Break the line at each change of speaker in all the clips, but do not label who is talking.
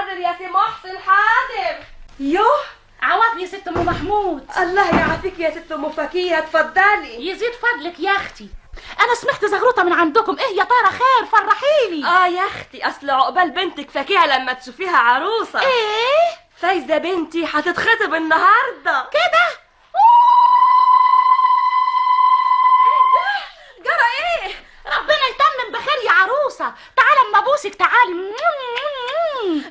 حاضر يا سي محسن حاضر. يوه،
عوافي يا ست ام محمود.
الله يعافيك يا ست ام فكيهه، اتفضلي.
يزيد فضلك يا اختي. انا سمعت زغروطه من عندكم، ايه يا ترى؟ خير، فرحيني.
اه يا اختي، اصل عقبال بنتك فكيهه لما تشوفيها عروسه.
ايه؟
فايزه بنتي هتتخطب النهارده.
كده؟
جرى ايه؟
ربنا يتمم بخير يا عروسه. تعالى اما ابوسك، تعالي.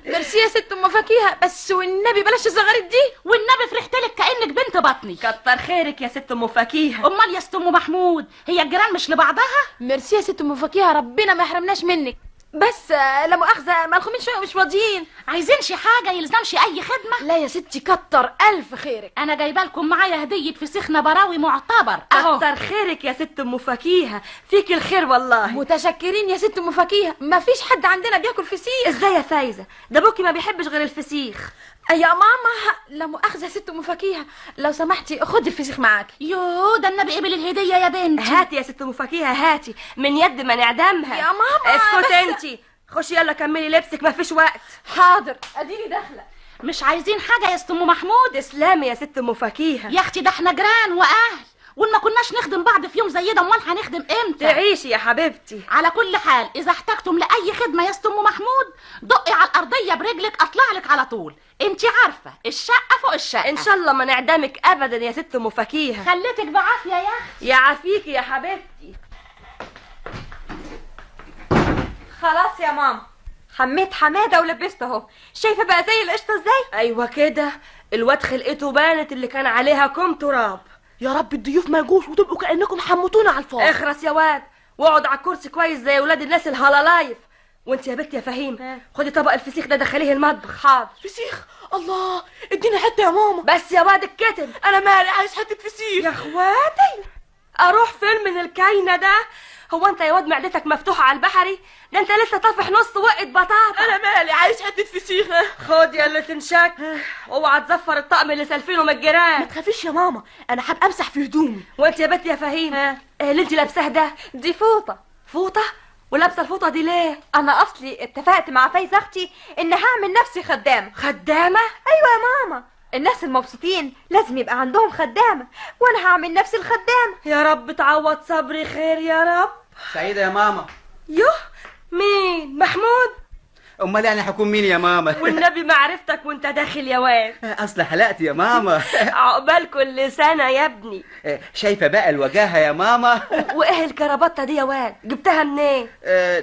ميرسي يا ست ام فكيهه، بس والنبي بلاش الزغاريت دي.
والنبي فرحت لك كانك بنت بطني.
كتر خيرك يا ست ام فكيهه.
امال يا ست ام محمود، هي الجيران مش لبعضها؟
ميرسي يا ست ام فكيهه، ربنا ما يحرمناش منك. بس لا مؤاخذة، ملخومين شوية ومش فاضيين.
عايزين شي حاجة؟ يلزمش اي خدمة؟
لا يا ستي، كتر الف خيرك.
انا جايبه لكم معايا هديه فسيخ نبراوي معتبر اهو.
كتر خيرك يا ست ام فكيهه، فيك الخير والله.
متشكرين يا ست ام فكيهه، ما فيش حد عندنا بياكل فسيخ.
ازاي يا فايزه؟ ده ابوكي ما بيحبش غير الفسيخ.
يا ماما، لا مؤاخذة يا ست ام فكيهه، لو سمحتي خدي الفسيخ معاكي.
يو، ده النبي قبل الهدية يا بنتي.
هاتي يا ست ام فكيهه، هاتي من يد ما نعدمها.
يا ماما،
اسكتي
بس-
انتي، خشي يلا كملي لبسك، ما فيش وقت.
حاضر، اديني داخله.
مش عايزين حاجة يا ست ام محمود؟
تسلمي يا ست ام فكيهه.
يا اختي ده احنا جيران واهل، وان ما كناش نخدم بعض في يوم زي ده امال هنخدم امتى؟
تعيشي يا حبيبتي.
على كل حال، اذا احتجتم لاي خدمة يا ست ام محمود، دقي على الارضية برجلك اطلع لك على طول. انت عارفه الشقة فوق الشقة.
ان شاء الله ما نعدمك ابدا يا ست ام فكيهه.
خليتك بعافية يا اختي.
يعافيكي يا حبيبتي.
خلاص يا ماما، حميت حمادة ولبسته اهو، شايفه بقى زي القشطه ازاي؟
ايوه كده، الواد خلقته بانت اللي كان عليها كوم تراب.
يا رب الضيوف ما يجوش وتبقوا كأنكم حمتونا على الفاضي.
اخرس يا واد، واقعد على الكرسي كويس زي ولاد الناس الهلالايف. وانت يا بنت يا فهيم، خدي طبق الفسيخ ده دخليه المطبخ.
حاضر.
فسيخ؟ الله، اديني حتة يا ماما.
بس يا واد الكتم.
انا مالي، عايز حتة فسيخ.
يا اخواتي، اروح فين من الكاينه ده؟ هو انت يا واد معدتك مفتوحة على البحري؟ ده انت لسه طافح نص وقت بطاطا.
انا مالي، عايز حتة فسيخ.
خد يا اللي تنشك، اوعى تزفر الطقم اللي سالفينه من
ما
الجيران.
تخافيش يا ماما، انا حابة امسح في هدومي.
وانت يا بنت يا فهيم، ايه اللي انت لابساه ده؟
دي فوطه.
فوطه؟ ولابسه الفوطه دي ليه؟
انا اصلي اتفقت مع فايزه اختي ان هعمل نفسي خدامه.
خدامه؟
ايوه يا ماما، الناس المبسوطين لازم يبقى عندهم خدامه، وانا هعمل نفسي الخدامة.
يا رب تعوض صبري خير يا رب.
سعيدة يا ماما.
يوه، مين؟ محمود؟
امال يعني هكون مين يا ماما؟
والنبي ما عرفتك وانت داخل يا واد.
اصل حلقت يا ماما.
عقبال كل سنة يا ابني.
شايفة بقى الوجاهة يا ماما؟
وايه الكربطه دي يا واد؟ جبتها منين؟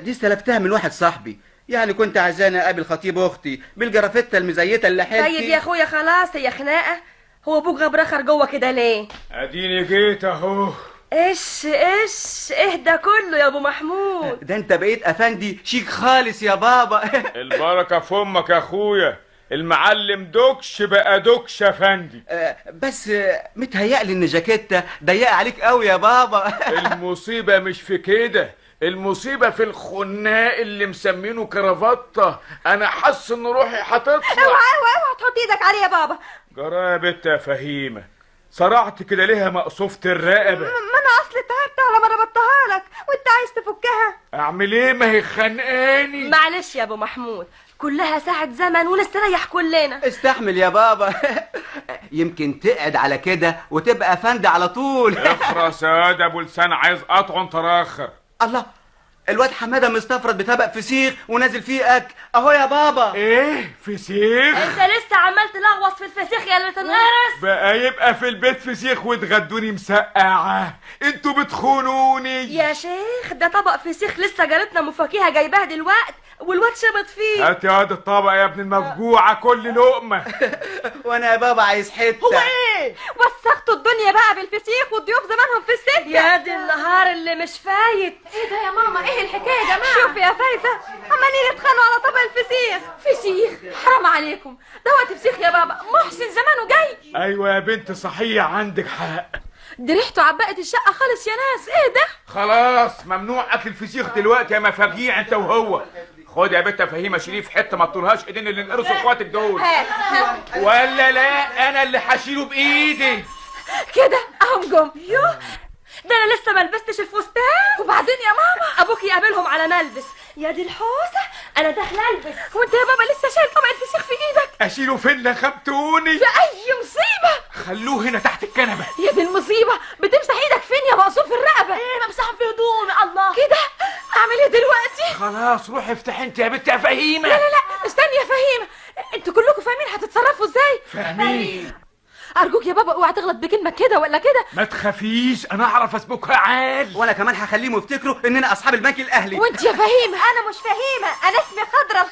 دي استلفتها من واحد صاحبي، يعني كنت عايزاني اقابل خطيب اختي بالجرافته المزيته اللي حيلتي.
طيب يا اخويا خلاص، هي خناقه؟ هو ابوك غبرخر جوه كده ليه؟
اديني جيت اهو.
ايش ايش اهدى كله يا ابو محمود.
ده انت بقيت افندي شيك خالص يا بابا.
البركة في امك يا اخويا، المعلم دوكش بقى دوكش افندي.
بس متهيألي ان جاكيتة ضيقه عليك قوي يا بابا.
المصيبة مش في كده، المصيبة في الخناق اللي مسمينه كرافطه. انا حاسس ان روحي هتطلع.
اوعى اوعى اوعى تحط ايدك عليه يا بابا.
جرى يا بت يا فهيمه، صرعت كده ليها مقصوفه الرقبة.
ما انا اصلي تعبت على ما ربطتها لك وانت عايز تفكها.
اعمل ايه؟ ما هي خانقاني.
معلش يا ابو محمود، كلها ساعة زمن ونستريح كلنا.
استحمل يا بابا. يمكن تقعد على كده وتبقى افندي على طول.
اخرس يا واد ابو لسان، عايز قطع تراخر.
الله، الواد حمادة مستفرد بطبق فسيخ ونازل فيه اكل اهو يا بابا.
ايه فسيخ؟
انت لسه عمال تلغوص في الفسيخ يا اللي تنقرس.
بقى يبقى في البيت فسيخ وتغدوني مسقعه؟ انتوا بتخونوني
يا شيخ. ده طبق فسيخ لسه جارتنا مفاكيهه جايباه دلوقت والواد شبط فيه.
هات يا واد الطبق يا ابن المفجوعه، كل لقمة.
وانا يا بابا عايز حتة.
هو ايه؟
وسختوا الدنيا بقى بالفسيخ والضيوف زمانهم في السكة.
يا دي النهار اللي مش فايت.
ايه ده يا ماما؟ ايه الحكاية يا جماعة؟
شوفي يا فايزه، عمالين يتخانقوا على طبق الفسيخ.
فسيخ؟ حرام عليكم، ده وقت فسيخ يا بابا، محسن زمانه جاي.
ايوه يا بنت صحيح، عندك حق.
دي ريحته عبقت الشقة خالص يا ناس. ايه ده؟
خلاص ممنوع اكل الفسيخ دلوقتي يا مفاجيع انت وهو. خد يا بنت فهيمه شريف حتة ما تطولهاش ايدين اللي نقرصوا اخواتك دول. ولا لا، انا اللي هشيله بايدي
كده اهم جم.
يوه، ده انا لسه ما لبستش الفستان.
وبعدين يا ماما
ابوك يقابلهم على ما البس. يا دي الحوسة، انا داخله البس.
وانت يا بابا لسه شايل طبق الفسيخ في ايدك.
اشيله فين؟ لخبتوني.
في اي مصيبة؟
خلوه هنا تحت الكنبة.
يا دي المصيبة، بتمسح ايدك فين يا مقصوف الرقبة؟
ايه بمسحهم في هدومي. الله
كده اعمل ايه دلوقتي؟
خلاص روحي افتحي انت يا بنت يا فهيمه.
لا لا لا استني يا فهيمه، انتوا كلكم فاهمين هتتصرفوا ازاي؟
فاهمين.
ارجوك يا بابا اوعى تغلط بكلمه كده ولا كده.
ما تخافيش انا اعرف اسبكها عال.
وانا كمان هخليهم يفتكروا اننا اصحاب البنك الاهلي.
وانت يا فهيمه؟
انا مش فهيمه، انا اسمي خضرة.